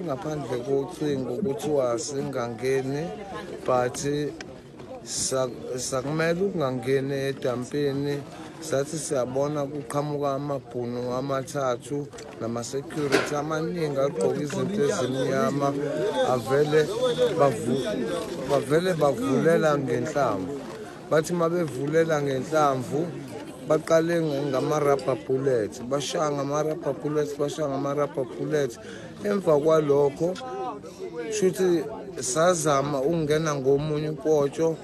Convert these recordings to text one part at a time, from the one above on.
ngaphandle kocingo kuthiwa singangeni, but sakumele ukungangeni edampini. Sathi siyabona kuqhamuka amabhunu amathathu nama-security amaningi agqoke izinto ezimnyama, avele bavulela ngenhlamvu. Bathi mabevulela ngenhlamvu baqale ngama-rubber bullets, bashaya ngama-rubber bullets, bashaya ngama-rubber bullets. Emva kwalokho shuthi sazama ukungena ngomunye upotsho,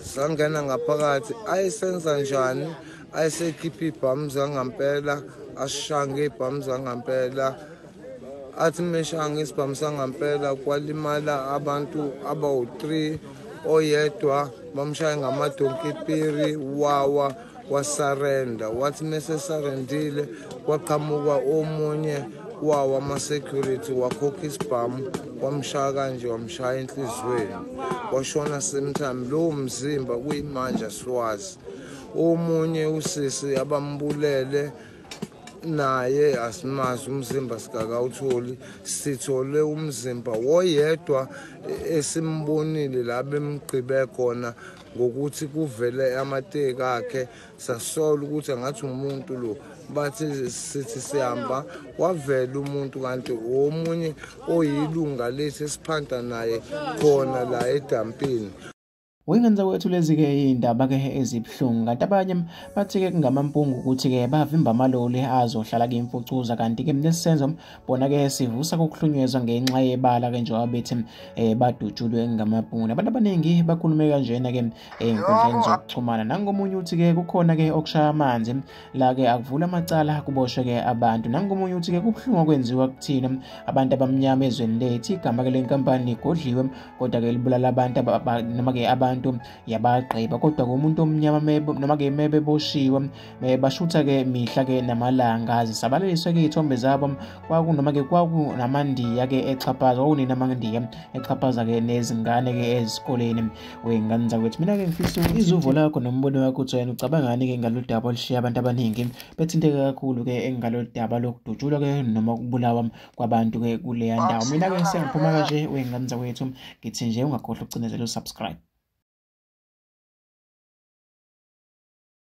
sangena ngaphakathi. Ayisenza njani? Ayisekhipha ibhamu zangampela, asishaya ngebhamu zangampela. Athi meshaya ngesibhamu sangampela kwalimala abantu abawu-3, oyedwa bamshaya ngamadonkipiri wawa wasarenda. Wathi mese sarendile kwaqhamuka omunye wawa ama-security wakhokha isibhamu wamshaya kanje, wamshaya enhliziyweni, washona same time. Lowo mzimba kuyimanje asiwazi. Omunye usisi abambulele naye asimazi umzimba, sikakawutholi. Sithole umzimba woyedwa esimbonile la bemgqibe khona ngokuthi kuvele amateki akhe, sasola ukuthi angathi umuntu lo. Bathi sithi sihamba wavela umuntu, kanti omunye oyilunga lethu esiphanta naye khona la edampini. Uyingenza kwethu lezi-ke iy'ndaba-ke ezibuhlungu, kanti abanye bathi-ke kungamampungu ukuthi-ke bavimba amaloli azohlala-ke imfucuza, kanti-ke lesi senzo bona-ke sivusa kokuhlunyezwa ngenxa yebala-ke njengoba bethi badutshulwe ngamabhunu. Abantu abaningi bakhulume kanjena-ke ey'nkundleni zokuxhumana. Nangomunye uthi-ke kukhona-ke okushaya amanzi la-ke akuvula amacala kuboshwe-ke abantu. Nangomunye uthi-ke kubuhlungu okwenziwa kuthina abantu abamnyama ezweni lethu, igama-ke lenkampani igodliwe kodwa-ke libulala abantu noma-ke abantu yabagqiba, kodwa umuntu omnyama noma-ke mebeboshiwe bashutha-ke mihla-ke namalanga, zisabalaliswe-ke iy'thombe zabo. Kwakunoma-ke kwakunamandiya-ke exhaphaza, kwakunini amandiya exhaphaza-ke nezingane-ke ezikoleni. Wey'ngane zakwethu, mina-ke ngifisa izuvo lakho nombono wakho ukuthi wena ucabangani-ke ngalolu daba olushiya abantu abaningi bethinteke kakhulu-ke ngalolu daba lokudutshulwa-ke noma ukubulawa kwabantu-ke kuleya ndawo. Mina-ke sengiphuma kanje wey'ngane zakwethu, ngithi nje ungakhohlwa ukucinezela u-subscribe.